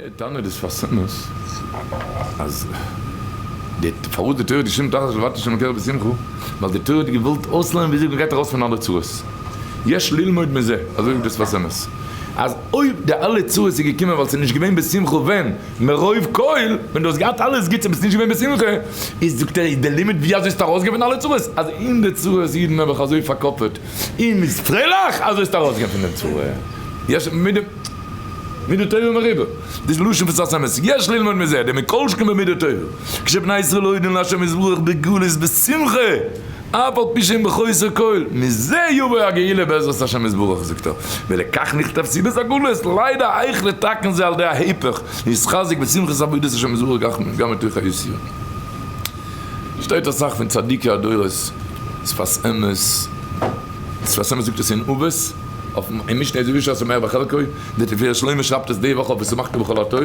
ער טענה'ט די שפת אמת אז די פארוואס די תורה האט געשריבן תחת שלוותה של מקרב בשמחה ווייל די תורה האט געוואלט אויסלערנען וויאזוי מ'גייט ארויס פון אלע צרות יש ללמוד מזה אזוי זאגט די שפת אמת אז אויב די אלע צרות איז געקומען ווייל ס'איז נישט געווען בשמחה ווען מרוב כל ווען דו האסט געהאט אלעס גוטס און ביסט נישט געווען בשמחה איז זאגט ער איז די לימוד ווי אזוי ס'איז ארויסגיין פון אלע צרות אז אין די צרות אידן האב איך אזוי פארקאפעט און מ'איז פרייליך אזוי איז ארויסגיין פון דעם צרה יש מיט די מידה טובה מרובה, דאס לשון פון שפת אמת, יש ללמוד מזה, דמכל שכן במידה טובה, כשבני ישראל עובדים לה' יתברך בגלות בשמחה, אף על פי שהם בחוסר כל, מזה יבוא הגאולה בעזרת השם יתברך, זאגט ער, ולכך נכתב סיבת הגלות, לידע איך לתקן זה על ידי ההיפך, להתחזק בשמחת עבודת השם יתברך גם מתוך היסורים. שטייט אסאך פון צדיקי הדורות, שפת אמת, שפת אמת זאגט עס אין אבות, אויפן אין משנה איז ישר השמח בחלקו, דער תפארת שלמה שרייבט עס די וואך אויף ושמחת בכל הטוב,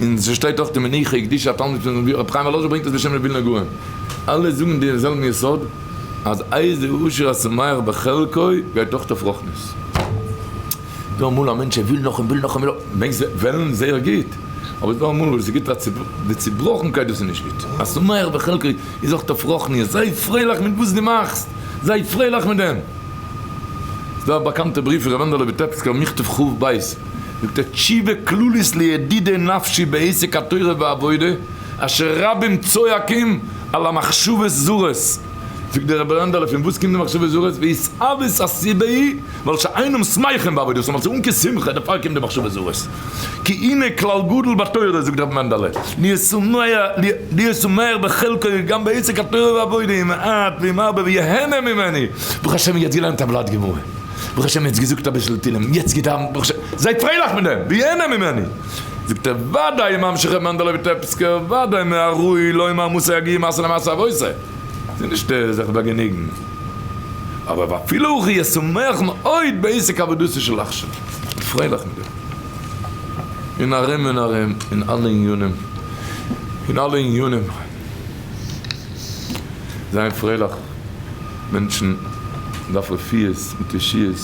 און ס'שטייט אויך די מנוחי קדישא א תלמיד פון רבי חיים וואלאזשער ברענגט עס בשם ר' ווילנא גאון, אלע זאגן די זעלבן יסוד אז איזה עשיר השמח בחלקו גייט אויך אויף רוחניות. דא אמאל א מענטש ער וויל נאך און וויל נאך און וויל נאך, מעגסט וועלן זייער גוט, אבער ס'דא אמאל וואס ס'גיט א די צובראכנקייט דאס איז נישט גוט, השמח בחלקו איז אויך אויף רוחניות, זיי פרייליך מיט וואס דו מאכסט, זיי פרייליך מיט דעם. ס'דא א באקאנטע בריוו פון ר' מענדעלע וויטעפסקער מכתב כ ב, זאגט ער תשובה כללית לידידי נפשי בעסק התורה והעבודה אשר רבים צועקים על המחשבות זרות, זאגט דער רבי מענדעלע פון וואס קומט די מחשבות זרות, והתאוות הסיבה היא ווייל שאינם שמחים בעבודתם ווייל ס'איז אן קיין שמחה דערפאר קומט די מחשבות זרות, כי הנה כלל גדול בתורה זאגט רבי מענדעלע להיות שמח בחלקו גם בעסק התורה והעבודה אם מעט ואם הרבה ויהנה ממני, ברוך השם יעצט געלערנט א בלאט גמרא, ברוך השם יעצט געזאגט אביסל תהילים, יעצט געדאווענט, ברוך השם, זיי פרייליך מיט דעם, ויהנה ממני, זאגט ער ודאי ממשיך רבי מענדעלע וויטעפסקער, ודאי מהראוי לומר מתי יגיעו מעשה למעשה אבותי, ס'איז נישט זיך באגעניגן, אבער ואפילו הכי ישמח מאוד בעסק עבודתו של עכשיו, פרייליך מיט דעם. און ארום און ארום, אין אלע עניינים, אין אלע עניינים, זיין פרייליך, מענטשן דארף רפואות מיט ישועות.